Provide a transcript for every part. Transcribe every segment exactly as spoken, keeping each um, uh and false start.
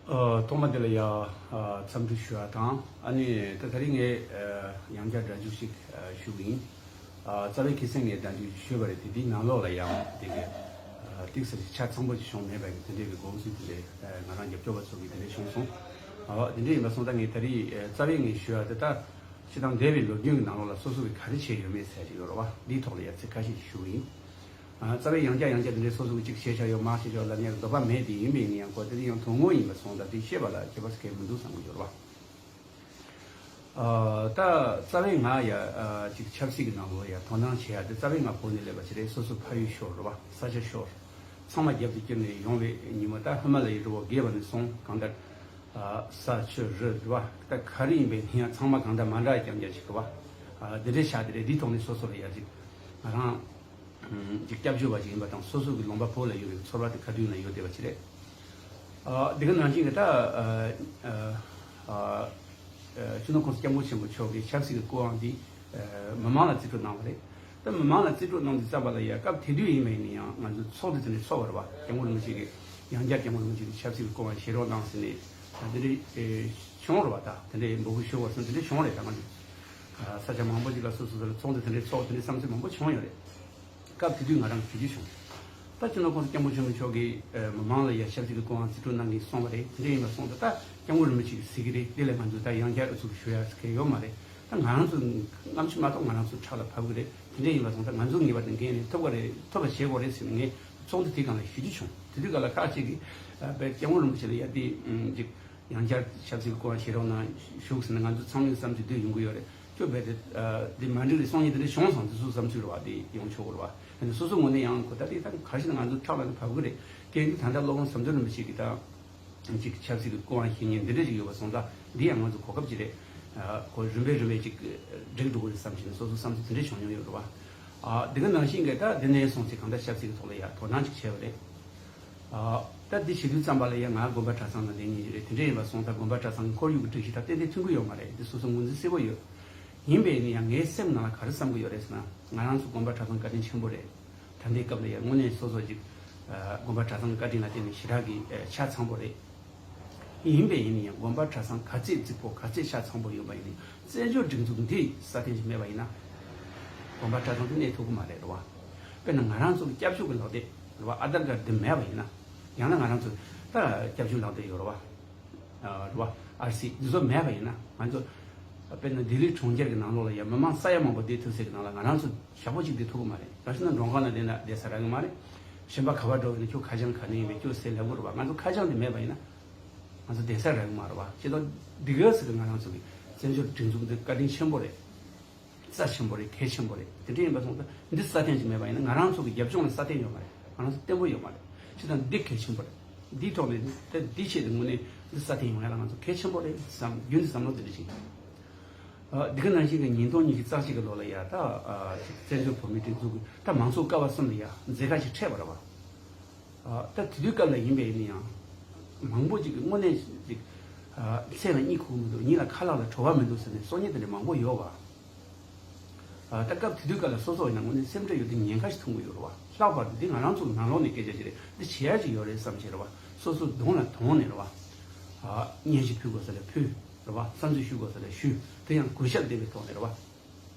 ཨ། ཐོག་མ་དེ་ལ་ཡ། ཨ། འཚམས་འདྲི་ཞུ་བ་དང་། ཨ་ནི་ད་ད་རིང་ངས་ཨ་ཡང་བསྐྱར་སྒྲ་འཇུག་ཅིག་ཨ་ཞུ་གི་ཡིན། ཨ། རྩ་བའི་ཁ་སང་ངས་སྒྲ་འཇུག་ཞུས་པ་རེད། དེ་དེའི་ནང་ལོགས་ལ་ཡང་དེ་གི་ཨ་ཏོག་ཙམ་ཅིག་ཆ་ཚང་པོ་ཅིག་བྱུང་མེད་པ་གི་དེ་འདྲའི་གི་དགོངས་ཚུལ་དེ་འདྲའི་ཨ་ང་རང་རྒྱབ་སྐྱོར་བ་ཚོ་གི་དེ་འདྲའི་བྱུང་སོང་། ཨ། དེ་འདྲའི་ཡིན་པ་སོང་ཙང་ངས་ད་རིང་ཨ་རྩ་བའི་ངས་ཞུ་བ་དེ་ད་སྤྱིར་བཏང་འདས་པའི་ལོ་རྒྱུས་ཀྱི་ནང་ལོགས་ལ་སོ་སོ་གི་ག་རེ་བྱས་ཡོད་མེད་ཟེར་གྱི་ཡོད་རེད་བ། འདིའི་ཐོག་ལ་ཡ་ཚིག་ཁ་ཤས་ཞུ་གི་ཡིན། ཨ། རྩ་བའི་ཡང་བསྐྱར་ཡང་བསྐྱར་དེ་འདྲའི་སོ་སོ་གི་གཅིག་བྱས་བཞག་ཡོད་མ་བྱས་བཞག་ལབ་ཡག་འདོད་པ་མེད་དེ། ཡིན་པས་ཡིན་ཡང་ཁོ་དེ་ཡང་དོན་དངོས་ཡིན་པ་སོང་ཙང་དེ་བཤད་པ་ལ་ཁྱད་པར་གང་ཡང་མི་འདུག་བསམ་གྱི་ཡོད་རེད་བ། ཨ། ད་རྩ་བའི་ང་ཡ་ཨ་ཅིག་ཆབ་སྲིད་ཀྱི་ནང་ལོགས་ཡ་དོ་སྣང་བྱེད་ཡ་དེ་རྩ་བའི་ང་བོད་ནས་སླེབས་པ་ཞིག་རེད། སོ་སོ་ཕ་ཡུལ་ཤོར་རེད་བ། ས་ཆ་ཤོར། ཚང་མ་རྒྱབ་ཏུ་བསྐྱུར་ནས་ཡོང་བའི་ཉིན་མོ། ད་ཧི་མ་ལ་ཡའི་རི་བོ་བརྒལ་བ་ནས་བཟུང་གང་ལྟར། ཨ། ས་ཆུ་རི་རེད་བ། ད་ག་རེ་ཡིན་པའི་ཡང་ཚང་མ་གང་ལྟར་མ་འདྲ་རྐྱང་རྐྱང་ཞིག་རེད་བ། ཨ། འདི་འདྲའི་ཆ་དེ་རེད། འདིའི་ཐོག་ནས་སོ་སོ་ལ་ཡ་ཅིག་ང་རང་ཅིག་སྐྱབས་བཅོལ་བ་ཞིག་ཡིན་པ་དང་། སོ་སོ་གི་ལུང་པ་བོད་ལ་ཡོད་པའི་ཚོར་བ་དེ་ག་དུས་ཡིན་ན་ཡོད་བསྡད་པ་ཞིག་རེད། ཨ། འདི་ག་ནང་བཞིན་གྱི་ད་ཨ་ཨ་ཨ་སྤྱི་ནོར་༸གོང་ས་༸སྐྱབས་མགོན་ཆེན་པོ་མཆོག་གིས་ཆབ་སྲིད་ཀྱི་སྐུ་དབང་འདི་ཨ་མི་མང་ལ་རྩིས་སྤྲོད་གནང་བ་རེད། ད་མི་མང་ལ་རྩིས་སྤྲོད་གནང་དུས་ཙམ་པ་ལ་ཡ་སྐབས་དེ་དུས་ཡིན་པ་ཡིན་ན་ཡང་ང་ཚོ་ཚོགས་འདུ་དེ་འདྲ་ཚོགས་པ་རེད་བ།༸སྐྱབས་མགོན་རིན་པོ་ཆེ་གིས་ཡང་བསྐྱར་༸སྐྱབས་མགོན་རིན་པོ་ཆེ་གིས་ཆབ་སྲིད་ཀྱི་སྐུ་དབང་བཞེས་རོགས་གནང་ཟེར་ནས་ད་དེ་འདྲ་ཨེ་བྱུང་རེད་བ། ད་དེ་འདྲའི་འབོད་སྐུལ་ཞུ་བ་སོང་། དེ་འདྲ་བྱུང་རེད། ད་ང་ཚོ་ཨ་ས་ཆ་མང་པོ་ཅིག་ལ་སོ་སོ་སོ་ལ་ཚོགས་འདུ་དེ་འདྲའི་ཚོགས། དེ་འདྲའི་བསམ་ཚུལ་མང་པོ་བྱུང་ཡོད་རེད། སྐབས་དེ་དུས་ང་རང་གིས་ཞུ་རྒྱུ་བྱུང་། ད་སྤྱི་ནོར་༸གོང་ས་༸སྐྱབས་མགོན་ཆེན་པོ་མཆོག་གིས་ཨ་མི་མང་ལ་ཡ་ཆབ་སྲིད་ཀྱི་སྐུ་དབང་རྩིས་སྤྲོད་གནང་གི་གསུངས་པ་རེད། དེ་འདྲ་ཡིན་པ་སོང་ཙང་ད་༸སྐྱབས་མགོན་རིན་པོ་ཆེ་གིས་གཟིགས་ཀྱི་རེད། དེ་ལས་ང་ཚོས་ད་ཡང་བསྐྱར་ཨུ་ཚུགས་ཞུ་ཡ་གང་ཡང་ཡོད་མ་རེད། ད་ང་རང་ཚོ་སྔ་ཕྱི་མ་གཏོགས་ང་རང་ཚོ་ཕྲག་ལ་བབས་ཀྱི་རེད། དེ་འདྲ་ཡིན་པ་སོང་ཙང་ང་ཚོ་ངེས་པར་དུ་འགན་རེད། ཐུབ་པ་རེད། ཐུབ་པ་བྱེད་དགོས་རེད་ཟེར་ནས་ངས་ཚོགས་འདུ་དེའི་སྒང་ལ་ཞུ་རྒྱུ་བྱུང་། དེ་དུས་སྒང་ལ་ཁག་ཅིག་གིས་ཨ་དཔེ་༸སྐྱབས་མགོན་རིན་པོ་ཆེ་ལ་ཡ་དེ་ཨ་ཅིག་ཡང་བསྐྱར་ཆབ་སྲིད་ཀྱི་སྐུ་དབང་བཞེས་རོགས་གནང་ཞུ་ཟེར་ནས་ང་ཚོ་ཚང་མའི་བསམ་ཚུལ་འདི་ཡོང་གི་ཡོད་རེད། ཁྱོད་རྦད་དེ་ཨ་འདི་མ་འགྲིག་རེད་གསུང་མཁན་དེ་འདྲ་བྱུང་སོང་། དེ་ཚོ་བསམ་ཚུལ་རེད་བ། དེ་ཡོང་ཆོག་གི་རེད་བ། ཡིན་ནའི་སོ་སོའི་ངོས་ནས་ཡང་ཁོ་ད་དེ་ད་ག་རེ་ཟེར་ན་ང་ཚོ་ཕྲག་ལ་ནི་བབས་ཀྱི་རེད། རྐྱེན་གྱིས་ད་ལྟ་སློབ་དཔོན་ཟམ་གདོང་རིན་པོ་ཆེ་གིས་ད་ཅིག་ཆབ་སྲིད་ཀྱི་སྐུ་དབང་བཞེས་མཁན་འདི་འདྲ་ཞིག་ཡོད་པ་སོང་ཙང་འདི་ཡང་ང་ཚོ་གོ་སྐབས་ཅིག་རེད། ཨ་ཁོ་རིམ་པས་རིམ་པས་ཅིག་འགྲིག་འགྲོ་གི་རེད་བསམ་བྱས་ནས་སོ་སོའི་བསམ་ཚུལ་དེ་འདྲ་བྱུང་མྱོང་ཡོད་རེད་བ། ཨ་འདི་ག་ནང་བཞིན་གྱི་ད་འདི་ནས་བཟུང་ཚེ་གང་ལྟར་ཆབ་སྲིད་ཀྱི་ཐོག་ལ་ཡ་དོ་སྣང་ཅིག་བྱས་པ་རེད། ཨ་ད་འདི་བྱེད་དུས་ཙམ་པ་ལ་ཡ་ང་དགོན་པ་གྲྭ་ཚང་ནང་བསྡད་མཁན་ཞིག་རེད། དེ་འདྲ་ཡིན་པ་སོང་ཙང་དགོན་པ་གྲྭ་ཚང་གི་ཁོར་ཡུག་གི་སྒྲིག་གཞི་དང་ཏན་ཏན་མཐུན་གྱི་ཡོད་མ་རེད། འདི་སོ་སོ་ངོས་འཛིན་གསལ་པོ་ཡོད། ཡིན་པས་ནི་ཡང་ངའི་སེམས་ནང་ལ་ག་རེ་བསམ་གྱི་ཡོད་རེད་ཟེར་ན། ང་རང་ཚོ་དགོན་པ་གྲྭ་ཚང་བཀའ་དྲིན་ཆེན་པོ་རེད། ད་ལྟའི་སྐབས་ལ་ཡང་དངོས་གནས་སོ་སོ་ཅིག་ཨ་དགོན་པ་གྲྭ་ཚང་བཀའ་དྲིན་ལ་བརྟེན་ནས་ཞེ་དྲག་གི་ཨ་ཆ་ཚང་པོ་རེད། ཡིན་པས་ཡིན་ན་ཡང་དགོན་པ་གྲྭ་ཚང་ག་ཚད་རྫིག་པོ་ག་ཚད་ཆ་ཚང་པོ་ཡོད་པ་ཡིན་ན། བཙན་བྱོལ་སྒྲིག་འཛུགས་འདི་སྲ་བརྟན་ཞིག་མེད་པ་ཡིན་ན། དགོན་པ་གྲྭ་ཚང་དེ་གནས་ཐུབ་ཀྱི་མ་རེད་རེད་བ། དཔེར་ན་ང་རང་ཚོ་གི་སྐྱབས་བཅོལ་གྱི་ལག་དེབ་རེད་བ། ཨ་དྷར་ཀར་འདི་མེད་པ་ཡིན་ན། ཡང་ན་ང་རང་ཚོ་ད་སྐྱབས་བཅོལ་ལག་དེབ་ཡོད་རེད་བ། རེད་བ། ཨར་སི་འདི་ཚོ་མེད་པ་ཡིན་ན། ང་ཚོ་དཔེར་ན་ལྡི་ལི་གྲོང་ཁྱེར་གྱི་ནང་ལོགས་ལ་ཡང་མི་མང་ས་ཡ་མང་པོ་བསྡད་ཐུབ་སའི་གི་ནང་ལ་ང་རང་ཚོ་ཞག་པོ་གཅིག་བསྡད་ཐུབ་ཀྱི་མ་རེད། རང་བཞིན་ན་མགྲོན་ཁང་ནང་བསྡད་ན་བསྡད་ས་རག་གི་མ་རེད། གཞན་པ་ག་པར་འགྲོ་གི་ན་ཁྱོད་ཁ་བྱང་ག་ནས་ཡིན་པས་ཁྱོད་ཟེར་ལབ་དགོས་རེད་བ། ང་ཚོ་ཁ་བྱང་དེ་མེད་པ་ཡིན་ན། ང་ཚོ་བསྡད་ས་རག་གི་མ་རེད་བ། ཅེས་དང་འདི་ག་ཟེར་གི་ང་རང་ཚོ་གི་བཙན་བྱོལ་སྒྲིག་འཛུགས་འདི་བཀའ་དྲིན་ཆེན་པོ་རེད། རྩ་ཆེན་པོ་རེད། གལ་ཆེན་པོ་རེད། དེ་འདྲ་ཡིན་པ་སོང་ཙང་འདི་སྲ་བརྟན་ཅིག་མེད་པ་ཡིན་ན། ང་རང་ཚོ་གི་རྒྱབ་ལྗོངས་ལ་སྲ་བརྟན་ཡོད་མ་རེད། ང་རང་ཚོ་བརྟན་པོ་ཡོད་མ་རེད། བྱས་ཙང་འདི་གལ་ཆེན་པོ་རེད། འདིའི་ཐོག་ནས་ད་འདི་ཆེད་དུ་དངོས་གནས་འདི་སྲ་བརྟན་ཡོང་ཡ་ལ་ང་ཚོ་གལ་ཆེན་པོ་རེད་བསམ། རྒྱུན་དུ་བསམ་བློ་འདི་འདྲ་ཞིག་ཡིན། ཨ་འདི་ག་ནང་བཞིན་གྱི་ཉིས་སྟོང་ཉི་ཤུ་རྩ་གཅིག་གི་ལོ་ལ་ཡ་ད་ཨ་བཙན་བྱོལ་བོད་མིའི་སྒྲིག་འཛུགས་ཀྱི་ད་མང་གཙོ་ཀ་བ་གསུམ་ལ་ཡ་མཛད་ཁ་ཞིག་འཕྲད་པ་རེད་བ། ཨ་ད་དེ་དུས་སྐབས་ལ་ཡིན་པས་ཡིན་ན་ཡང་། མང་པོ་ཅིག་གིས་དངོས་གནས་ཅིག་ཨ་མཚན་ལ་གཉིད་ཁུག་མི་འདུག་ཉིན་ལ་ཁ་ལག་ལ་བྲོ་བ་མི་འདུག་ཟེར་ནས་གསུང་མཁན་དེ་འདྲ་མང་པོ་ཡོད་བ། ཨ་ད་སྐབས་དེ་དུས་སྐབས་ལ་སོ་སོ་ཡིན་ན་དངོས་གནས་སེམས་ཁྲལ་ཡོད་དུས་ཉེན་ཁ་ཞིག་མཐོང་གི་ཡོད་རེད་བ། ལྷག་པར་དུ་འདི་ང་རང་ཚོ་ནང་ལོགས་ནས་སྐད་ཆ་ཞིག་རེད། འདི་བྱེད་ཡ་ཞིག་ཡོད་རེད་བསམ་བྱས་རེད་བ། སོ་སོ་གདོང་ལ་གདོང་ནས་རེད་བ། ཨ་སྙན་ཞུ་ཕུལ་དགོས་ས་ལ་ཕུལ་རེད་བ། བསམ་ཚུལ་ཞུ་དགོས་ས་ལ་ཞུ། དེ་ཡང་གུས་ཞབས་ལྡན་པའི་ཐོག་ནས་རེད་བ།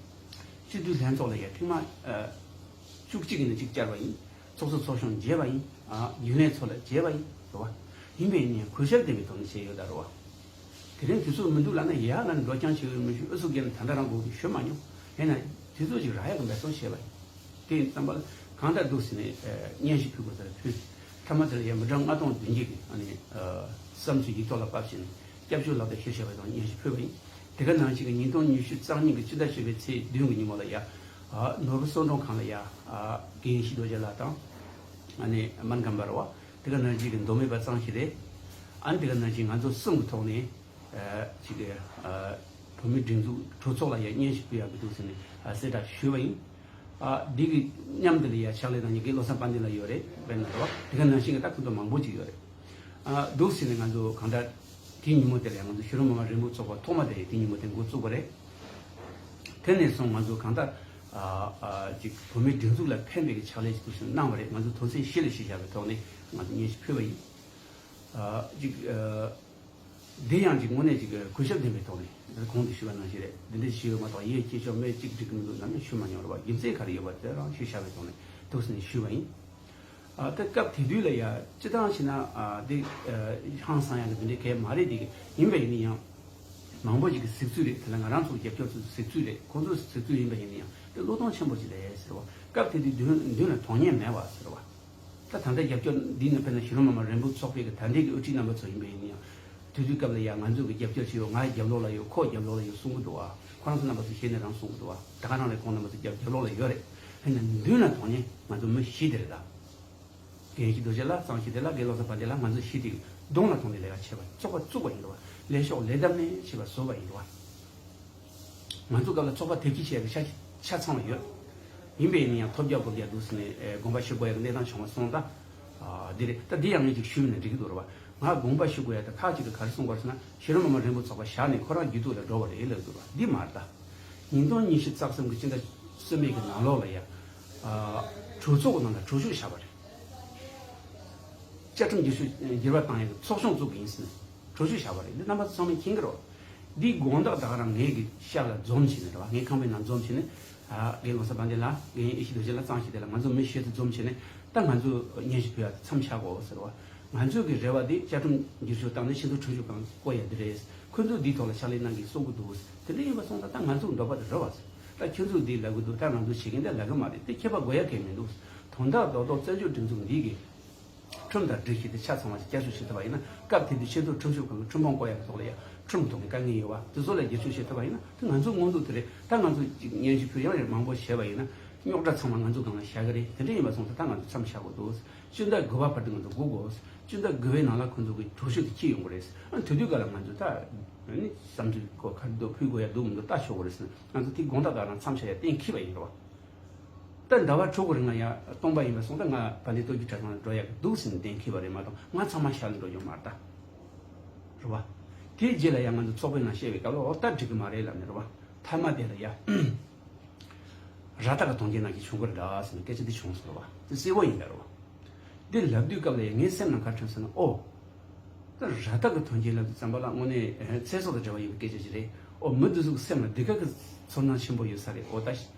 སྤྱི་འཐུས་ལྷན་ཚོགས་ལ་ཡ་ཐེངས་མ་ཨ་བཅུ་གཅིག་ནས་གཅིག་བཅར་བ་ཡིན། ཚོགས་གཙོ་ཚོགས་གཞོན་མཇལ་བ་ཡིན། ཨ་རྒྱུན་ལས་ཚོ་ལ་མཇལ་བ་ཡིན། རེད་བ། ཡིན་པས་ནས་གུས་ཞབས་ལྡན་པའི་ཐོག་ནས་བྱས་ཡོད་ད། རེད་བ། དེ་རིང་དུས་ཚོད་མི་འདུག་ལབ་ན་ཡ་ང་འགྲོ་རྐྱང་བྱེད་ཡོད་མི་ཞུ། ཨུ་ཚུགས་རྒྱབ་ནས་ད་ལྟ་རང་དགོས་ཀྱི་ཞུ་མ་མྱོང་། ཡིན་ན་དུས་ཚོད་ཅིག་རག་ཡག་གི་འབད་བརྩོན་བྱས་པ་ཡིན། དེ་ཡིན་ཙམ་པ་ལ་གང་ལྟར་འདུག་ཟེར་ནས་ཨ་སྙན་ཞུ་ཕུལ་དགོས་ས་ལ་ཕུལ། མཐའ་མ་དེ་ལ་ཡ་མི་གྲངས་ལྔ་སྟོང་བདུན་བརྒྱད་ཀྱི་ཨ་ནི་ཨ་བསམ་ཚུལ་ཡིག་ཐོག་ལ་ཕབ་བྱས་ནས་སྐྱབས་བཅོལ་ལག་དེབ་བཞེས་བཞག་པ་དང་སྙན་ཞུ་ཕུལ་བ་ཡིན། དེ་ག་ནང་བཞིན་གྱི་ཉིས་སྟོང་ཉི་ཤུ་རྩ་གཉིས་ཀྱི་སྤྱི་ཟླ་བཅུ་པའི་ཚེས་བདུན་གྱི་ཉིན་མོ་ལ་ཡ། ཨ་ནོར་བུ་གསོལ་མགྲོན་ཁང་ལ་ཡ། ཨ་དགེ་བཤེས་རྡོ་རྗེ་ལགས་དང་། ཨ་ནི་སྨན་ཁང་པ་རེད་བ། དེ་ག་ནང་བཞིན་གྱི་མདོ་སྨད་པ་གཙང་ཞིག་རེད། ཨ་ནི་དེ་ག་ནང་བཞིན་ང་ཚོ་གསུམ་གྱི་ཐོག་ནས། ཨ་ཅིག་གི་ཨ་བོད་མིའི་སྒྲིག་འཛུགས་གྲོས་ཚོགས་ལ་ཡ་སྙན་ཞུ་ཕུལ་ཡག་གི་འདུག་ཟེར་ནས་ཨ་གསལ་བསྒྲགས་ཞུས་པ་ཡིན། ཨ་འདི་གི་མཉམ་དུ་ལ་ཡ་ཕྱག་ལས་གནང་མཁན་དགེ་བློ་བཟང་དཔལ་ལྡན་ལགས་ཡོད་རེད། དཔེར་ན་རེད་བ། དེ་ག་ནང་བཞིན་གྱི་ད་ཁོང་ཚོ་མང་པོ་ཅིག་ཡོད་རེད། ཨ་འདུག་ཟེར་ནས་ང་ཚོ་གང་ལྟར་དེའི་ཉིན་མོ་དེ་ལ་ཡང་ང་ཚོ་གཞིས་རོང་མི་མང་རིམ་སྤོར་ཚོགས་པ་ཐོག་མ་དེ་དེའི་ཉིན་མོ་དེ་འགོ་བཙུགས་པ་རེད། དེ་ནས་བཟུང་ང་ཚོ་གང་ལྟར་ཨ་ཨ་ཅིག་བོད་མིའི་སྒྲིག་འཛུགས་ལ་ཕན་པའི་ཕྱག་ལས་ཅིག་འདུག་ཟེར་གནང་བ་རེད། ང་ཚོ་དོན་ཚན་བཞི་ལ་གཞི་བཞག་པའི་ཐོག་ནས་ང་ཚོ་སྙན་ཞུ་ཕུལ་བ་ཡིན། ཅིག་འདི་ཡང་ཅིག་དངོས་གནས་ཅིག་གུས་ཞབས་ལྡན་པའི་ཐོག་ནས་གོང་དུ་ཞུས་པ་ནང་བཞིན་རེད། འདི་འདྲ་ཞུས་ཡོད་མ་གཏོགས་ཡིད་སྐྱོ་ཤོས་མེད་ཅིག་འགྲིག་གི་མི་འདུག་ནམ་ཡང་ཞུ་མ་མྱོང་རེད་བ། རྒྱུ་མཚན་ག་རེ་ཡོད་པ་དེ་རང་ཞུས་བཞག་པའི་ཐོག་ནས་འདུག་ཟེར་ནས་ཞུས་པ་ཡིན། ཨ་ད་སྐབས་དེ་དུས་ལ་ཡ་སྤྱི་བཏང་བྱས་ན་ཨ་འདི་ཨ་ཧང་སང་ཡག་གི་འདི་འདྲའི་གལ་མ་རེད། འདི་གི་ཡིན་པ་ཡིན་ན་ཡང་མང་པོ་ཅིག་གི་གཟིགས་ཚུལ་རེད། དེ་ལ་ང་རང་ཚོ་རྒྱབ་སྐྱོར་ཚོའི་གཟིགས་ཚུལ་རེད། ཁོང་ཚོའི་གཟིགས་ཚུལ་ཡིན་པ་ཡིན་ན་ཡང་དེ་བློས་གཏོང་ཆེན་པོ་ཅིག་རེད་ཟེར་བ། སྐབས་དེ་དུས་མདུན་མདུན་ལ་དོན་གཉེར་མེད་བ་ཟེར་བ། ད་ད་ལྟ་རྒྱབ་སྐྱོར་འདི་ནི་དཔེར་ན་གཞིས་ལུས་མི་མང་རིམ་སྤོར་ཚོགས་པའི་གི་ད་ལྟའི་གི་དབུ་ཁྲིད་རྣམ་པ་ཚོ་ཡིན་པ་ཡིན་ན་ཡང་དུས་དུས་སྐབས་ལ་ཡ་ང་ཚོ་གི་རྒྱབ་སྐྱོར་བྱས་ཡོད། ང་རྒྱབ་ལོགས་ལ་ཡོད། ཁོ་རྒྱབ་ལོགས་ལ་ཡོད་གསུང་གི་འདུག་བ། ཁོ་རང་ཚོ་རྣམ་པ་ཚོ་ཞལ་ནས་རང་གསུང་གི་འདུག་བ། ད་ག་རང་རེད། ཁོང་རྣམ་པ་ཚོ་རྒྱབ་རྒྱབ་ལོགས་ལ་ཡོད་རེད། ཡིན་ན་མདུན་ལ་དོན་གཉེར་ང་ཚོ་མི་བཞི་དེ་རེད་ད། རྒན་ཡེ་ཤེས་རྡོ་རྗེ་ལགས། གཙང་ཆེ་བདེ་ལགས། རྒན་བློ་བཟང་དཔལ་ལྡན་ལགས། ང་ཚོ་བཞི་དེ་གདོང་ལ་མཐོང་ནས་ལས་ཀ་བྱས་པ་བཙུགས་པ་བཙུགས་པ་ཡིན་འདུག་བ། ལས་ཤོག་ལས་བསྡམས་ནས་བྱས་པ་བཟོས་པ་ཡིན་འདུག་བ། ང་ཚོ་སྐབས་ལ་ཚོགས་པ་དེབ་སྐྱེལ་བྱས་པའི་ཆ་ཆ་ཚང་བ་ཡོད། ཡིན་པས་ཡིན་ན་ཡང་ཐོབ་རྒྱག་དགོས་རྒྱག་འདུག་ཟེར་ནས་ཨེ་དགོངས་པ་ཞུ་དགོས་ཡག་གནས་སྟངས་བྱུང་བ་སོང་ད། ཨ་འདི་རེད། ད་འདི་ཡང་ངས་ཅིག་ཞུས་ན་འགྲིག་གི་འདུག་རེད་བ། ང་དགོངས་པ་ཞུ་དགོས་ཡག་ད་ཁག་ཅིག་གིས་ག་རེ་གསུང་གི་ཡོད་རེད་ཟེར་ན། གཞིས་ལུས་མི་མང་རིམ་སྤོར་ཚོགས་པ་བཞག་ནས་ཁོ་རང་རྒྱུད་སྟོད་ལ་འགྲོ་བ་རེད་ལབ་འདུག་ར། འདི་མ་རེད་ད། ཉིས་སྟོང་ཉི་ཤུ་རྩ་གསུམ་གི་སྤྱི་ཟླ་གསུམ་པའི་གི་ནང་ལོགས་ལ་ཡ། ཨ་གྲོས་ཚོགས་ནང་ལ་གྲོས་ཆོད་བཞག་པ་རེད། བཅའ་ཁྲིམས་བསྒྱུར་བཅོས་འགྱུར་བ་བཏང་ཡག་གི་ཚོགས་ཆུང་བཙུགས་ཀྱི་ཡིན་ཟེར་ནས་གྲོས་ཆོད་བཞག་པ་རེད། འདི་རྣམ་པ་ཚོ་ཚང་མས་མཁྱེན་གྱི་རེད། འདིའི་དགོངས་དག་ད་ག་རང་ངའི་གི་ཤག་ལ་འཛོམས་བྱས་ནས་རེད་བ། ངའི་ཁང་པའི་ནང་འཛོམས་བྱས་ནས། ཨ་རྒན་བློ་བཟང་དཔལ་ལྡན་ལགས། རྒན་ཡེ་ཤེས་རྡོ་རྗེ་ལགས། གཙང་ཆེ་བདེ་ལགས། ང་ཚོ་མི་བཞི་དེ་འཛོམས་བྱས་ནས་ད་ང་ཚོ་སྙན་ཞུ་ཕུལ་ཡག་དེ་མཚམས་བཞག་དགོས་ཟེར་བ། ང་ཚོའི་གི་རེ་བ་དེ་བཅའ་ཁྲིམས་བསྒྱུར་བཅོས་བཏང་ནས་ཆེས་མཐོའི་ཁྲིམས་ཞིབ་ཁང་བསྐོ་ཡག་དེ་རེད། ཁོ་ཚོས་འདིའི་ཐོག་ལ་ཕྱག་ལས་གནང་གི་གསུང་གི་འདུག། དེ་འདྲ་ཡིན་པ་སོང་ཙང་ད་ང་ཚོའི་འདོད་པ་དེ་རེད་བ། ད་ཁྱོད་ཚོས་འདི་ལབ་གི་འདུག། ད་ང་ཚོས་བྱེད་མཁན་དེ་ལབ་གི་མ་རེད། དེ་ཁྱད་པར་དགོས་ཡག་གང་ཡང་མི་འདུག། དོན་དག་རྡོག་རྡོག་བཙན་བྱོལ་སྒྲིག་འཛུགས་འདི་གི་ཁྲིམས་དང་སྒྲིག་གཞི་དེ་ཆ་ཚང་བ་ཞིག་བསྐྱར་བཅོས་བྱེད་ཐུབ་པ་ཡིན་ན། སྐབས་དེ་དུས་ཆེས་མཐོའི་ཁྲིམས་ཞིབ་ཁང་གི་ཁྲིམས་དཔོན་བསྐོ་ཡག་གི་ཐོག་ལ་ཡང་ཁྲིམས་ཐོག་ནས་དཀའ་ངལ་ཡོད་བ། དེ་ཚོ་ལ་བསྒྱུར་བཅོས་བྱེད་ཐུབ་པ་ཡིན་ན་དེ་ང་ཚོའི་མངོན་འདོད་དེ་རེད། ད་ང་ཚོ་ཅིག་སྙན་ཞུ་ཕུལ་ཡང་རེད། མང་པོ་བྱས་པ་ཡིན་ན་རྙོག་དྲ་ཚང་མ་ང་ཚོ་སྒང་ལ་བཞག་གི་རེད། དེ་འདྲ་ཡིན་པ་སོང་ཙང་ད་ང་ཚོ་མཚམས་བཞག་དགོས་འདུག། སྤྱི་ཟླ་དགུ་པ་བར་དུ་ང་ཚོ་སྒུག་དགོས། སྤྱི་ཟླ་དགུ་པའི་ནང་ལ་ཁོང་ཚོ་གི་གྲོས་ཆོད་དེ་འཁྱེར་ཡོང་གི་རེད། ཨ་དེ་དུས་སྐབས་ལ་ང་ཚོ་ད་ནི་བསམ་ཚུལ་གོ་ག་རེ་འདུག་ཕུལ་དགོས་ཡག་འདུག་མི་འདུག་ལྟ་ཆོག་གི་རེད་ཟེར་ནས་ང་ཚོ་དེ་དགོངས་དག་ད་རང་མཚམས་བཞག་ཡག་གཏན་འཁེལ་བ་ཡིན་རེད་བ། ད་ཟླ་བ་དྲུག་གི་རིང་ལ་ཡང་སྟོང་པ་ཡིན་པ་སོང་ཙང་ང་དཔལ་ལྡན་སྟོབས་རྒྱས་གྲྭ་ཚང་ལ་འགྲོ་ཡག་གི་འདུག་ཟེར་ནས་གཏན་འཁེལ་བ་རེད་མ་གཏོགས་ང་ཚང་མ་ཞར་ལ་འགྲོ་རྒྱུ་མ་རེད་ད། རེད་བ། དེའི་རྗེས་ལ་ཡང་ང་ཚོ་ཚོགས་པའི་ནང་བཤད་པའི་སྐབས་ལ་འོ་ད་འགྲིག་གི་མ་རེད་ལབ་ནས་རེད་བ། མཐའ་མ་དེ་ལ་ཡ། ར་ཏ་གི་དོན་རྐྱེན་ནང་བཞིན་བྱུང་གི་རེད་ཟེར་ནས་སྐད་ཆ་འདི་བྱུང་སོང་རེད་བ། དེ་གསལ་བོ་ཡིན་ད་རེད་བ། འདི་ལབ་དུས་སྐབས་ལ་ཡ་ངའི་སེམས་ནང་ག་རེ་དྲན་སོང་ན། ཨོ། ད་ར་ཏ་གི་དོན་རྐྱེན་ལབ་དུས་ཙམ་པ་ལ་དངོས་གནས་ཚེ་སྲོག་དང་འབྲེལ་བ་ཡོད་པའི་སྐད་ཆ་ཞིག་རེད། ཨོ་མི་འདི་ཚོ་གི་སེམས་ལ་འདི་ག་གི་ཚོར་སྣང་ཆེན་པོ་ཡོད་ས་རེད། ཨོ་ད།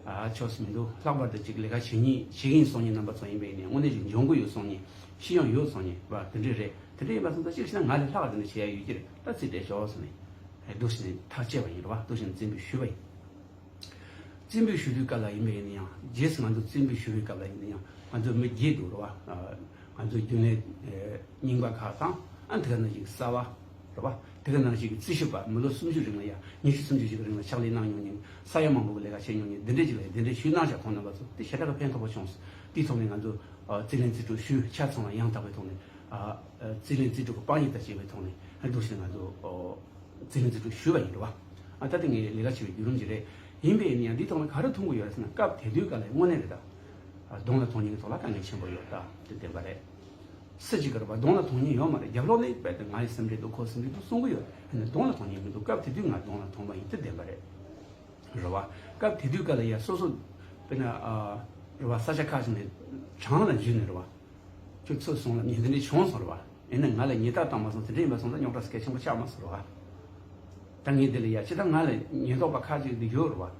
ཨ་ཆོག་སུ་མི་འདུག། ལྷག་པར་དུ་ཅིག་ལས་ཀ་བྱེད་མཁན་བྱེད་ཀྱི་ཡིན་གསུང་མཁན་རྣམ་པ་ཚོ་ཡིན་པས་ནས་དངོས་གནས་ཅིག་འཇོན་གི་ཡོད་གསུང་མཁན་ཤེས་ཡོན་ཡོད་གསུང་མཁན་བ་དེ་འདྲས་རེད། དེ་འདྲས་ཡིན་པ་སོང་ཙང་ཅིག་བྱས་ན་ང་ལས་ལྷག་དེ་འདྲ་བྱེད་ཡ་ཡོད་ཀྱི་རེད། ད་ཚིག་བསྡད་ཤོག་ཟེར་ནས་ཨེ་འདུག་ཟེར་ནས་ཐག་བཅད་པ་ཡིན་རེད་བ། འདུག་ཟེར་ནས་རྩིས་འབུལ་ཞུས་པ་ཡིན། རྩིས་འབུལ་ཞུ་དུས་སྐབས་ལ་ཡིན་པས་ནས་ཡང་རྗེས་སུ་ང་ཚོ་རྩིས་འབུལ་ཞུ་བའི་སྐབས་ལ་ཡིན་ན་ཡང་ང་ཚོ་མི་བརྒྱད་འདུག་རེད་བ། ང་ཚོ་རྒྱུན་ལས་རྙིང་པ་ཁག་དང་ཨ་དེ་ག་ནང་བཞིན་གསར་བ། རེད་བ། དེ་ག་ནང་བཞིན་གྱི་རྩིས་ཞིབ་པ་མི་ལོ་སུམ་ཅུ་རིང་ལ་ཡ་ཉི་ཤུ་སུམ་ཅུ་ཞིག་གི་རིང་ལ་ཕྱག་ལས་གནང་མྱོང་མཁན། ས་ཡ་མང་པོ་གི་ལས་ཀ་བྱས་མྱོང་མཁན་འདི་འདྲས་ཅིག་ལ་ཡ་འདི་འདྲས་ཞུས་གནང་བཞག། ཁོང་རྣམ་པ་ཚོ་དེ་ཞེ་དྲག་གི་ཕན་ཐོགས་པ་བྱུང་སོང་། དེའི་ཐོག་ནས་ང་ཚོ་རྩིས་ལེན་རྩིས་སྤྲོད་ཞུས། ཆ་ཚང་བ་ཡང་དག་པའི་ཐོག་ནས་རྩིས་ལེན་རྩིས་སྤྲོད་ཀྱི་དཔང་ཡིག་དང་བཅས་པའི་ཐོག་ནས་འདུག་ཟེར་ནས་ང་ཚོ་རྩིས་ལེན་རྩིས་སྤྲོད་ཞུས་པ་ཡིན། རེད་བ། ཨ་ད་ལྟ་ངས་ལས་ཀ་བྱེད་པའི་བརྒྱུད་རིམ་ཅིག་རེད། ཡིན་པས་ཡིན་ན་ཡང་འདིའི་ཐོག་ནས་ག་རེ་མཐོང་གི་ཡོད་རེད་ཟེར་ན། སྐབས་དེ་དུས་སྐབས་ལ་དངོས་གནས་རེད་ད། གདོང་ལ་མཐོང་མཁན་གྱི་ཐོག་ལ་དཀའ་ངལ་ཆེན་པོ་ཡོད་ད། དེ་བདེན་པ་རེད། སུ་གཅིག་གིས་རེད་བ། གདོང་ལ་མཐོང་མཁན་ཡོད་མ་རེད། རྒྱབ་ལོགས་ནས་རྦད་དེ་ང་ཡི་སེམས་ཁྲལ་འདུག། ཁོ་སེམས་ཁྲལ་འདུག་གསུང་གི་ཡོད། ཡིན་ན་གདོང་ལ་མཐོང་མཁན་མི་འདུག། སྐབས་དེ་དུས་ང་གདོང་ལ་མཐོང་བ་ཡིན། དེ་བདེན་པ་རེད། རེད་བ། སྐབས་དེ་དུས་སྐབས་ལ་ཡ་སོ་སོ་དཔེར་ན་ཨ་རེད་བ། ས་ཆ་ཁག་ཅིག་ནས་གྲང་ལ་འཇུས་ནས་རེད་བ། ཁྱོད་ཚོ་སོང་ལ་ཉིན་དེ་འདྲས་བྱུང་སོང་རེད་བ། ཡིན་ན་ང་ལ་ཉེས་རྡུང་བཏང་མ་སོང་། དེ་འདྲས་ཡིན་པ་སོང་ཙང་རྙོག་དྲ་སྐད་ཆེན་པོ་ཆགས་མ་སོང་རེད་བ། ད་ངས་འདི་ལ་ཡ་ཅི་ལྟར་ང་ལ་ཉེན་རྟོག་པ་ཁག་ཅིག་འདི་ཡོད་རེད་བ།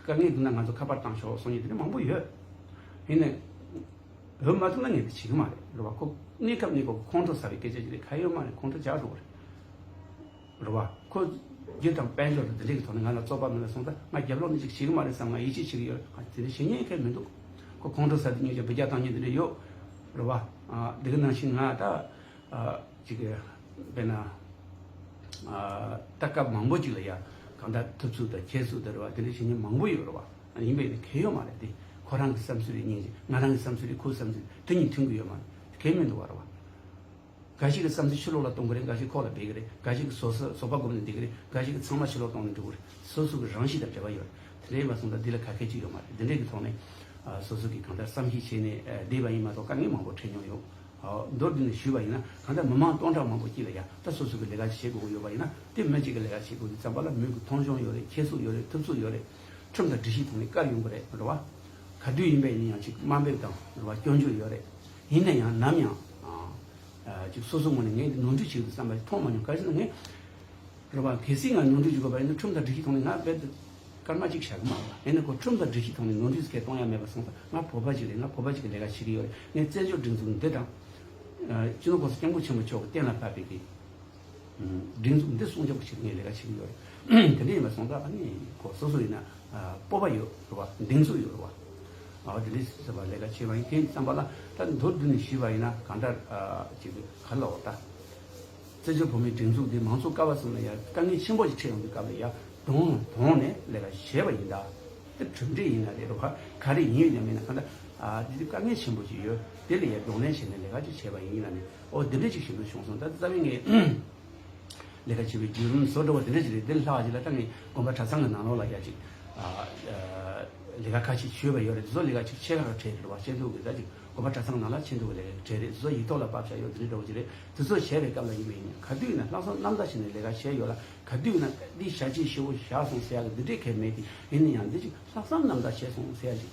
དཀའ་ངལ་འདུག་ན་ང་ཚོ་ཁ་པར་བཏང་ཤོག་གསུང་མཁན་དེ་འདྲ་མང་པོ་ཡོད། ཡིན་ནའི། འོས་མ་ཐུབ་ན་ངས་འདི་བྱེད་ཀྱི་མ་རེད། རེད་བ། ཁོ་གནས་སྐབས་ནས་ཁོ་ཁོང་ཁྲོ་ཟ་བའི་སྐད་ཆ་ཅིག་རེད། ག་ཡོད་མ་རེད། ཁོང་ཁྲོ་རྒྱག་འགྲོ་གི་རེད། རེད་བ། ཁོ་རྒྱུ་དང་དཔལ་འབྱོར་དང་འདི་འདྲའི་གི་ཐོག་ནས་ང་ལ་རྩོད་པ་མེད་ལ་སོང་ཙང་ང་རྒྱབ་ལོགས་ནས་ཅིག་བྱེད་ཀྱི་མ་རེད་བསམ། ང་ཡིད་ཆེས་བྱེད་ཀྱི་ཡོད། ང་དེ་འདྲ་བྱེད་མཁན་གང་མི་འདུག། ཁོ་ཁོང་ཁྲོ་ཟ་དུས་སྙིང་རྗེ་འབུད་རྒྱག་བཏང་མཁན་དེ་འདྲ་ཡོད། རེད་བ། ཨ་འདི་གི་ནང་བཞིན་ང་ད་ཨ་ཅིག་དཔེར་ན་ཨ་ད་སྐབས་མང་པོ་ཅིག་ལ་ཡ་གང་ལྟར་ཐུབ་ཚོད་དང་ཁྱད་ཚོད་དང་རེད་བ། དེ་འདྲ་བྱེད་མཁན་མང་པོ་ཡོད་རེད་བ། ཡིན་པས་ནི་གལ་ཡོད་མ་རེད་དེ། ཁོ་རང་གི་བསམ་ཚུལ་རེད། སྙིང་རྗེ། ང་རང་གི་བསམ་ཚུལ་རེད། ཁོའི་བསམ་ཚུལ་རེད། དེ་གཉིས་མཐུན་གྱི་ཡོད་མ་རེད། གལ་མི་འདུག་བ། རེད་བ། འགའ་ཞིག་གི་བསམ་ཚུལ་ཕྱི་ལོགས་ལ་གཏོང་གི་རེད། འགའ་ཞིག་ཁོག་ལ་སྦས་ཀྱི་རེད། འགའ་ཞིག་གི་བཟོ་ས་བཟོ་པ་བསྒོམས་ནས་བསྡད་ཀྱི་རེད། འགའ་ཞིག་གི་ཚང་མ་ཕྱི་ལོགས་གཏོང་ནས་འགྲོ་གི་རེད། སོ་སོ་གི་རང་གཤིས་དང་འབྲེལ་བ་ཡོད་རེད། དེ་འདྲ་ཡིན་པ་སོང་ཙང་འདི་ལ་ག་གེ་ཅིག་ཡོད་མ་རེད། འདི་འདྲ་གི་ཐོག་ནས་ཨ་སོ་སོ་གི་གང་ལྟར་བསམ་གཞིག་བྱས་ནས་ཨ་བསྡད་པ་ཡིན་མ་གཏོགས་དཀའ་ངལ་མང་པོ་འཕྲད་མྱོང་ཡོད། ཨ་མདོར་བསྡུས་ནས་ཞུས་པ་ཡིན་ན་གང་ལྟར་མི་མང་སྟོང་ཕྲག་མང་པོ་དཀྱིལ་ལ་ཡ་ད་སོ་སོ་གི་ལས་ཀ་བྱེད་དགོས་ཀྱི་ཡོད་པ་ཡིན་ན། དེ་མི་གཅིག་གི་ལས་ཀ་བྱེད་དགོས་དུས་ཙམ་པ་ལ་མོས་གི་མཐོང་ཆུང་ཡོད་རེད། ཁྱད་གསོད་ཡོད་རེད། ཐུབ་ཚོད་ཡོད་རེད། ཁྲིམས་དང་སྒྲིག་གཞིའི་ཐོག་ནས་བཀར་ཡོང་གི་རེད། རེད་བ། ག་དུས་ཡིན་པ་ཡིན་ན་ཡང་ཅིག་དམའ་འབེབས་དང་རེད་བ། སྐྱོན་བརྗོད་ཡོད་རེད། ཡིན་ན་ཡང་ནམ་ཡང་ཨ། ཅིག་སོ་སོ་ངོས་ནས་ངས་འདི་ནོར་འཁྲུལ་བྱེད་འདུག་བསམ་པ་ཞིག་མཐོང་མ་མྱོང་། ག་རེ་ཟེར་ན་ངས་རེད་བ། གལ་སྲིད་ང་ནོར་འཁྲུལ་བྱེད་དགོས་པ་ཡིན་ན་ཁྲིམས་དང་སྒྲིག་གཞི་ཐོག་ནས་ང་རྦད་དེ་སྐར་མ་གཅིག་བཞག་གི་མ་རེད་བ། ཡིན་ན་ཁོ་ཁྲིམས་དང་སྒྲིག་གཞི་ཐོག་ནས་ནོར་འཁྲུལ་སྐད་གཏོང་ཡ་མེད་པ་སོང་ཙང་། ང་བོད་པ་ཅིག་རེད། ང་བོད་པ་ཅིག་གི་ལས་ཀ་བྱེད་ཀྱི་ཡོད་རེད། ངས་བཙན་བྱོལ་སྒྲིག་འཛུགས་འདི་དང་། སྤྱི་ནོར་༸གོང་ས་༸སྐྱབས་མགོན་ཆེན་པོ་མཆོག་གིས་གཏན་ལ་ཕབ་པའི་གི་སྒྲིག་འཛུགས་འདི་སྲུང་སྐྱོབ་བྱེད་ངས་ལས་ཀ་བྱེད་ཀྱི་ཡོད་རེད། དེ་འདྲ་ཡིན་པ་སོང་ཙང་ཨ་ནི་ཁོ་སོ་སོ་ཡིན་ན་སྤོབས་པ་ཡོད་རེད་བ། གདེང་ཚོད་ཡོད་རེད་བ། ཨ་དེ་འདྲ་ཟེར་བ་ལས་ཀ་བྱེད་པ་ཡིན། དེ་ཙམ་པ་ལ་ད་མདོར་བསྡུས་ནས་ཞུས་པ་ཡིན་ན་གང་ལྟར་ཅིག་ག་ལ་འོ་ད། བཙན་བྱོལ་བོད་མིའི་སྒྲིག་འཛུགས་འདི་མང་གཙོ་ཀ་བ་གསུམ་ལ་ཡང་དཀའ་ངལ་ཆེན་པོ་ཞིག་འཕྲད་ཡོང་དུས་སྐབས་ལ་ཡང་གདོང་གདོང་ནས་ལས་ཀ་བྱས་པ་ཡིན་ད། དེ་གྲུབ་འབྲས་ཡིན་ན་རེད་རོ། ག་རེ་ཡིན་ཡོད་ཡང་མིན་ན་གང་ལྟར་ཨ་འདི་དཀའ་ངལ་ཆེན་པོ་ཞིག་ཡོད། དེ་ལ་ཡང་གདོང་ལེན་བྱས་ནས་ལས་ཀ་ཅིག་བྱས་པ་ཡིན་ན་ནི་ཨོ་འདི་འདྲ་ཅིག་ཞིག་འདུག་བྱུང་སོང་། ད་རྩ་བའི་ངས་ལས་ཀ་བྱེད་པའི་བརྒྱུད་རིམ་བཟོ་འདྲ་བ་དེ་འདྲ་ཅིག་རེད། དེ་ལྷག་ཅིག་ལ་ད་ངས་དགོན་པ་གྲྭ་ཚང་གི་ནང་ལོགས་ལ་ཡ་ཅིག་ཨ་ལས་ཀ་ཁ་ཤས་བྱས་པ་ཡོད་རེད། དེ་ཚོ་ལས་ཀ་ཅིག་ཆེ་ཁག་གི་གྲས་རེད་བ། ཆེ་མཐོ་གི་ད་ཅིག་དགོན་པ་གྲྭ་ཚང་ནང་ལ་ཆེ་མཐོ་གི་ལས་ཀ་གྲས་རེད། དེ་ཚོ་ཡིག་ཐོག་ལ་ཕབ་བཞག་ཡོད། དེ་འདྲ་འདྲ་བོ་ཅིག་རེད། དེ་ཚོ་བྱས་པའི་སྐབས་ལ་ཡིན་པ་ཡིན་ན་ག་དུས་ཡིན་ན་ལྷག་བསམ་རྣམ་དག་བྱས་ནས་ལས་ཀ་བྱས་ཡོད་ལ། ག་དུས་ཡིན་ན་འདི་བྱ་བྱེད་ཞེ་པོ་བཞག་སོང་ཟེར་ཡག་གི་འདི་འདྲས་གལ་མེད་དེ། ཡིན་ན་ཡང་འདི་ཅིག་ལྷག་བསམ་རྣམ་དག་བྱས་སོང་ཟེར་ཡག་ཅིག་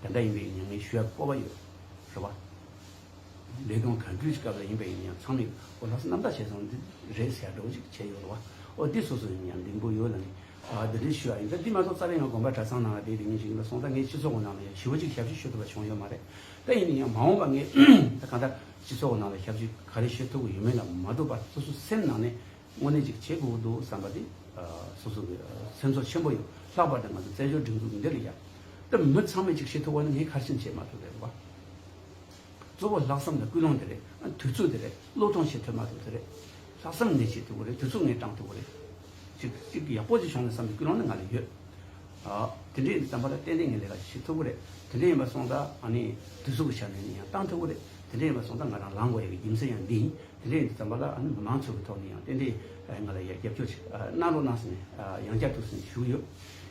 དེ་འདྲ་ཡིན་པ་ཡིན་ན་ངས་ཞུ་ཡག་སྤོབས་པ་ཡོད་རེད་བ། ལས་དོན་གང་འཁྲུལ་གྱི་སྐབས་ལ་ཡིན་པ་ཡིན་ཡང་ཚང་མས་ཨོ་ལྷག་བསམ་རྣམ་དག་བྱས་སོང་འདི་རེད་ཟེར་འགྲོ་ཅིག་བྱས་ཡོད་རེད་བ། ཨོ་འདི་སོ་སོ་ཡིན་ཡང་འདི་འབུ་ཡོད་ལ་ནི། ཨ་འདི་འདྲའི་ཞུ་བ་ཡིན། ད་འདི་མ་གཏོགས་རྩ་བའི་ང་དགོན་པ་གྲྭ་ཚང་ནང་ལ་བསྡད་དེ་ཉིན་ཞིག་ལ་སོང་ཙང་ངས་སྤྱི་ཚོགས་ནང་ལ་ཡང་ཞི་བ་ཅིག་ཞབས་ཞུ་ཞུ་ཐུབ་པ་བྱུང་ཡོད་མ་རེད། ད་ཡིན་ན་ཡང་མ་འོངས་པ་ངས་ད་གང་ལྟར་སྤྱི་ཚོགས་ནང་ལ་ཞབས་ཞུ་ག་རེ་ཞུ་ཐུབ་ཀྱི་ཡོད་མེད་ལ་མ་ལྟོས་པར་སོ་སོ་སེམས་ནང་ནས་དངོས་གནས་ཅིག་བྱེད་དགོས་ཀྱི་འདུག་བསམ་པ་དེ་སོ་སོ་གི་སེམས་ཚོར་ཆེན་པོ་ཡོད། ལྷག་པར་དུ་ང་ཚོ་བཙན་བྱོལ་སྒྲིག་འཛུགས་འདི་ལ་ཡང་། ད་མི་ཚང་མས་ཅིག་བྱེད་ཐུབ་པ་ནི་ངས་མཁར་ཕྱིན་བྱེད་མ་ཐུབ་རེད་བ། གཙོ་བོ་ལྷག་བསམ་དང་ཀུན་སློང་དེ་རེད། དུས་ཚོད་དེ་རེད། བློས་གཏོང་བྱེད་ཐུབ་མ་ཐུབ་དེ་རེད། ལྷག་བསམ་ངས་བྱེད་ཐུབ་ཀྱི་རེད། དུས་ཚོད་ངས་བཏང་ཐུབ་ཀྱི་རེད། ཅིག་ཅིག་ཡག་པོ་ཅིག་བྱུང་ན་བསམ་པའི་ཀུན་སློང་ནི་ང་ལ་ཡོད། ཨ་དེ་འདྲ་ཡིན་དུས་ཙམ་པ་ལ་ཏན་ཏན་ངས་ལས་ཀ་བྱེད་ཐུབ་ཀྱི་རེད། དེ་འདྲ་ཡིན་པ་སོང་ཙང་ཨ་ནི་དུས་ཚོད་ཀྱི་ཆ་ནས་ནི་ཡང་བཏང་ཐུབ་ཀྱི་རེད། དེ་འདྲ་ཡིན་པ་སོང་ཙང་ང་རང་ལངས་དགོས་ཡག་གི་རྒྱུ་མཚན་ཡང་འདི་ཡིན། དེ་འདྲ་ཡིན་དུས་ཙམ་པ་ལ་ཨ་ནི་མི་མང་ཚོ་གི་ཐོག་ནས་ཡང་ཏན་ཏན་ང་ལ་ཡ་རྒྱབ་སྐྱོར་ཅིག་གནང་རོགས་གནང་ཟེར་ནས་ཡང་བསྐྱར་དུ་ཟེར་ནས་ཞུ་གི་ཡོད།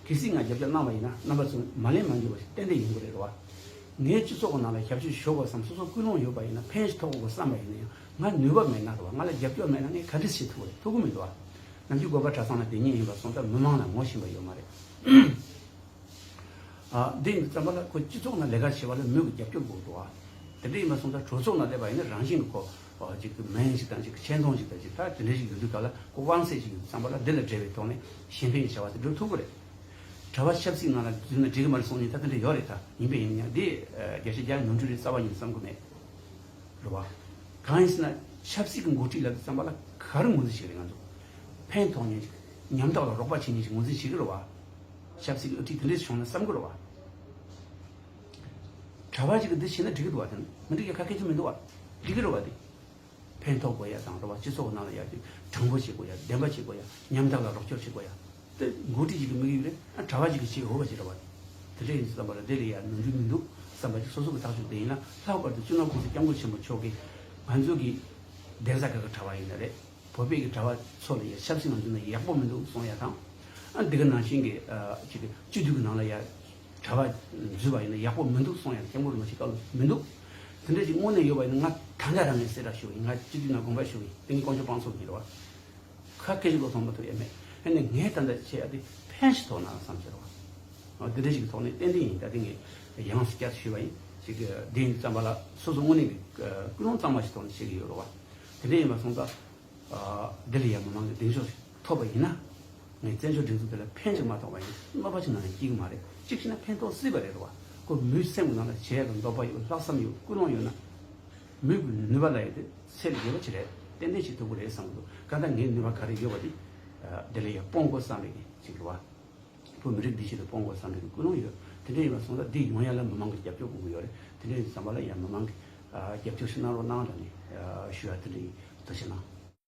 གལ་སྲིད་ང་རྒྱབ་སྐྱོར་གནང་བ་ཡིན་ན་རྣམ་པ་ཚོ་མ་ལན་མ་འཇོག་པ་ཞིག་ཏན་ཏན་ཡོང་གི་རེད་བ། ངའི་སྤྱི་ཚོགས་ཀྱི་ནང་ལ་ཞབས་ཞུ་ཞུ་དགོས་བསམ། སོ་སོ་ཀུན་སློང་ཡོད་པ་ཡིན་ན་ཕན་ཞིག་ཐོགས་དགོས་བསམ་པ་ཡིན་ན་ཡང་། ང་ནུས་པ་མེད་ན་རེད་བ། ང་ལ་རྒྱབ་སྐྱོར་མེད་ན་ངས་ག་འདྲ་བྱེད་ཐུབ་རེད། ཐུབ་ཀྱི་མི་འདུག་བ། ནམ་རྒྱུན་དགོན་པ་གྲྭ་ཚང་ལ་བསྡད་མཁན་ཡིན་པ་སོང་ཙང་མི་མང་ལ་ངོ་ཤེས་པ་ཡོད་མ་རེད། ཨ་འདི་ཡིན་དུས་ཙམ་པ་ལ་ཁོ་སྤྱི་ཚོགས་ནང་ལས་ཀ་བྱེད་པ་ལ་མོས་ཀྱི་རྒྱབ་སྐྱོར་དགོས་འདུག་བ། དེ་འདྲ་ཡིན་པ་སོང་ཙང་གྲོས་ཚོགས་ནང་སླེབས་པ་ཡིན་ན་རང་བཞིན་གྱི་ཁོ་ཅིག་མིང་ཞིག་དང་ཅིག་ཆེ་མཐོང་ཞིག་དང་ཅིག་ད་དེ་འདྲ་ཞིག་ཡོད་དུས་ག་ལ་ཁོ་དབང་ཚད་ཅིག་ཡོད་དུས་ཙམ་པ་ལ་འདི་ལ་འབྲེལ་བའི་ཐོག་ནས་གཞན་ཕན་གྱི་བྱ་བ་དེ་སྒྲུབ་ཐུབ་ཀྱི་རེད། གྲྭ་པ་ཆབ་སྲིད་ནང་ལ་འཛུལ་ན་འགྲིག་གི་མ་རེད་གསུངས་མཁན་ད་དེ་འདྲ་ཡོད་རེད། ད་ཡིན་པས་ཡིན་ཡང་འདི་བརྒྱ་ཆ་བརྒྱ་ནོར་འཁྲུལ་རེད། རྩ་བ་ཉིད་བསམ་གི་མེད། རེད་བ། གང་ཡིན་ཟེར་ན་ཆབ་སྲིད་ཀྱི་འགོ་ཁྲིད་ལབ་དུས་ཙམ་པ་ལ་ག་རེ་ངོས་འཛིན་བྱེད་ཀྱི་རེད། ང་ཚོ་ཕན་ཐོགས་མཁན་ཅིག་ཉམ་ཐག་ལ་རོགས་པ་བྱེད་མཁན་ཅིག་ངོས་འཛིན་བྱེད་ཀྱི་རེད་བ། ཆབ་སྲིད་ཀྱི་དབུ་ཁྲིད་དེ་འདྲས་བྱུང་ན་བསམ་གི་རེད་བ། གྲྭ་པ་ཅིག་གིས་འདི་བྱས་ན་འགྲིག་གི་འདུག་བ། དེ་མི་འགྲིག་ཡ་ཁ་སྐད་ཅིག་མི་འདུག་བ། འགྲིག་གི་རེད་བ་དེ། ཕན་ཐོགས་དགོས་ཡ་དང་རེད་བ། སྤྱི་ཚོགས་ནང་ལ་ཡ་དེ་དྲང་པོ་བྱེད་དགོས་ཡ། བདེན་པ་བྱེད་དགོས་ཡ། ཉམ་ཐག་ལ་རོགས་སྐྱོར་བྱེད་དགོས་ཡ། དེ་འགོ་ཁྲིད་ཅིག་གི་དམིགས་ཡུལ་རེད། ཨ་གྲྭ་པ་ཅིག་གིས་བྱེད་འོས་པ་ཅིག་རེད་བ། དེ་འདྲ་ཡིན་དུས་ཙམ་པ་ལ་དེ་ལ་ཡ་ནོར་འཁྲུལ་མི་འདུག་བསམ་པ་ཅིག་སོ་སོ་གི་ཐག་གཅོད་དེ་ཡིན་ན། ལྷག་པར་དུ་སྤྱི་ནོར་༸གོང་ས་༸སྐྱབས་མགོན་ཆེན་པོ་མཆོག་གིས་ང་ཚོ་གི་གདན་ས་ཁག་གི་གྲྭ་པ་ཡིན་ན་རེད། བོད་པའི་གི་གྲྭ་པ་ཚོ་ལ་ཡ་ཆབ་སྲིད་ནང་འཛུལ་ན་ཡག་པོ་མི་འདུག་གསུང་ཡ་དང་། ཨ་འདི་ག་ནང་བཞིན་གི་ཨ་ཅིག་སྤྱི་འཐུས་ཀྱི་ནང་ལ་ཡ་གྲྭ་པ་འཛུལ་བ་ཡིན་ན་ཡག་པོ་མི་འདུག་གསུང་ཡ་སྐྱབས་མགོན་རིན་པོ་ཆེ་སྐབས་ལ་མི་འདུག་དེ་འདྲ་ཅིག་དངོས་གནས་ཡོད་པ་ཡིན་ན་ང་ད་ལྟ་རང་ངས་གསལ་བསྒྲགས་ཞུ་གི་ཡིན། ང་སྤྱི་འཐུས་ནང་དགོངས་པ་ཞུ་གི་ཡིན། དེ་ངས་དཀོན་མཆོག་དཔང་བཙུགས་ཡིན་རེད་བ། ཁ་སྐད་ཅིག་བློ་ཐོངས་མ་ཐུབ་ཡ་མེད། ཨ་ནི་ངས་ད་ལྟ་བྱས་ཡ་དེ་ཕན་ཞིག་ཐོགས་ན་བསམ་གྱི་རེད་བ། འདི་འདྲ་ཞིག་གི་ཐོག་ནས་ཏན་ཏན་ཡིན། ད་དེ་ངས་ཡང་སྐྱར་ཞུས་པ་ཡིན། ཅིག་གི་དེ་ཡིན་དུས་ཙམ་པ་ལ་སོ་སོ་དངོས་གནས་ཀྱི་ཀུན་སློང་གཙང་མ་ཞིག་ཐོག་ནས་བྱེད་ཀྱི་ཡོད་རེད་བ། དེ་འདྲ་ཡིན་པ་སོང་ཙང་། ཨ་འདི་ལ་ཡང་མི་མང་གི་གདེང་ཤོག་ཞིག་ཐོབ་པ་ཡིན་ན། ངས་བཙན་བྱོལ་སྒྲིག་འཛུགས་དེ་ལ་ཕན་ཅིག་མ་ཐོགས་པ་ཡིན་གནོད་པ་ཅིག་ནང་ཡང་སྐྱེལ་གྱི་མ་རེད། གཅིག་བྱས་ན་ཕན་ཐོགས་སྲིད་པ་རེད་རེད་བ། ཁོ་མོའི་སེམས་ཀྱི་ནང་ལ་བྱེད་ཡག་གི་འདོད་པ་ཡོད། ལྷག་བསམ་ཡོད། ཀུན་སློང་ཡོད་ན། མོས་ཀྱི་ནུས་པ་ལ་ཡོད་དེ་ཚད་ལས་བརྒལ་བ་ཅིག་རེད། ཏན་ཏན་བྱེད་ཐུབ་ཀྱི་རེད་བསམ་གྱི་འདུག་གང་ལྟར་ངའི་ནུས་པ་ག་རེ་ཡོད་པ་དེ་དེ་ལ་ཡང་སྤོང་དགོས་བསམ་པའི་གི་ཅིག་རེད་བ། བོད་མི་རིགས་འདི་ཆེད་དུ་སྤོང་དགོས་བསམ་པའི་ཀུན་སློང་ཡོད། དེ་འདྲ་ཡིན་པ་སོང་ཙང་འདི་ཡོང་ཡ་ལ་མི་མང་གི་རྒྱབ་སྐྱོར་དགོས་ཀྱི་ཡོད་རེད། དེ་འདྲ་ཡིན་ཙམ་པ་ལ་ཡང་མི་མང་གི་ཨ་རྒྱབ་སྐྱོར་ཞིག་གནང་རོགས་གནང་ལ་ནི་ཨ་ཞུ་ཡ་དེ་འདྲ་ཡིན། ཐུགས་རྗེ་གནང་།